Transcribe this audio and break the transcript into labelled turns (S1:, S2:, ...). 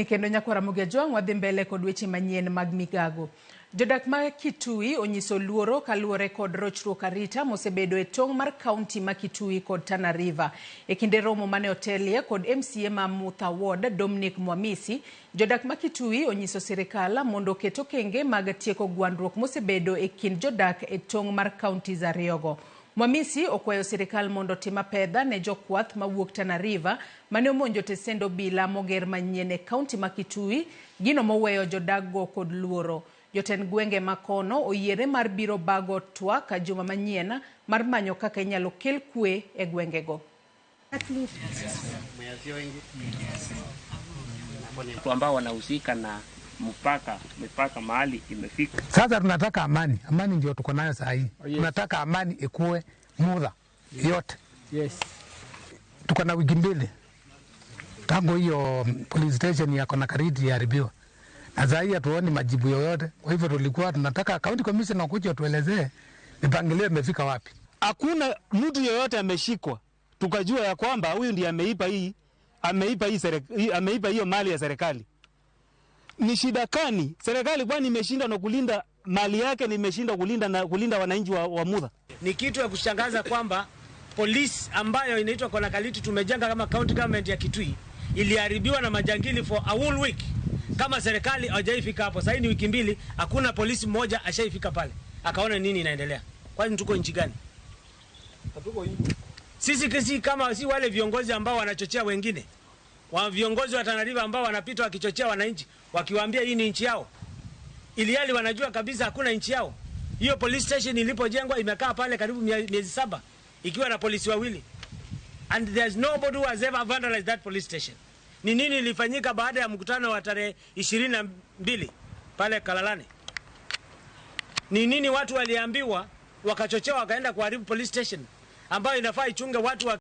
S1: Kendo nyakwara Ramogi Ajwang' wadhi mbele kod weche manyien mag migago. Jodak ma Kitui onyiso luoro kaluwore kod rochruok arita mosebedo e tong' mar kaunti ma Kitui kod Tana River. E kinde romo mane otelie kod MCA ma Mutha Ward Dominic Mwamisi, jodak ma Kitui onyiso sirikal mondo oket okenge mag tieko gwandruok mosebedo e kind jodak e tong' mar counties ariyogo. Mwamisi okwayo sirikal mondo otim apedha ne jokwath mawuok Tana River mane omonjo tesend obila moger manyien e kaunti ma Kitui, gino moweyo jodakgo kod luoro. Jotend gwenge ma kono oyiere mar biro bago twak juma manyien mar manyo kaka inyalo kel kwe e gwengego.
S2: Watu ambao wanahusika na mipaka mahali imefika.
S3: Sasa tunataka amani, amani ndio tuko nayo saa hii.
S4: Oh, yes.
S3: Tunataka amani ikuwe muda yote.
S4: Yes.
S3: Tuko na wiki mbili tangu hiyo police station ya Konakariti iharibiwa, na saa hii hatuoni majibu yoyote. Kwa hivyo tulikuwa tunataka county commissioner kuja tuelezee mipangilio imefika wapi.
S5: Hakuna mtu yeyote ameshikwa tukajua ya kwamba huyu ndiye ameipa hiyo mali ya serikali. Ni shida kani serikali kwani imeshindwa na kulinda mali yake, ni imeshindwa kulinda na kulinda wananchi wa Mutha?
S6: Ni kitu ya kushangaza kwamba polisi ambayo inaitwa Konakaliti tumejenga kama county government ya Kitui iliharibiwa na majangili for a whole week. Kama serikali hawajaifika hapo, sasa ni wiki mbili, hakuna polisi mmoja ashaifika pale akaona nini inaendelea. Kwani tuko nchi gani? Sisi kisi kama si wale viongozi ambao wanachochea wengine, wa viongozi wa Tana River ambao wanapita wakichochea wananchi wakiwaambia hii ni nchi yao, ilihali wanajua kabisa hakuna nchi yao. Hiyo police station ilipojengwa imekaa pale karibu miezi 7 ikiwa na polisi wawili, and there's nobody who has ever vandalized that police station. Ni nini ilifanyika baada ya mkutano wa tarehe 22 pale Kalalani? Ni nini watu waliambiwa wakachochewa wakaenda kuharibu police station ambayo inafaa ichunge watu wa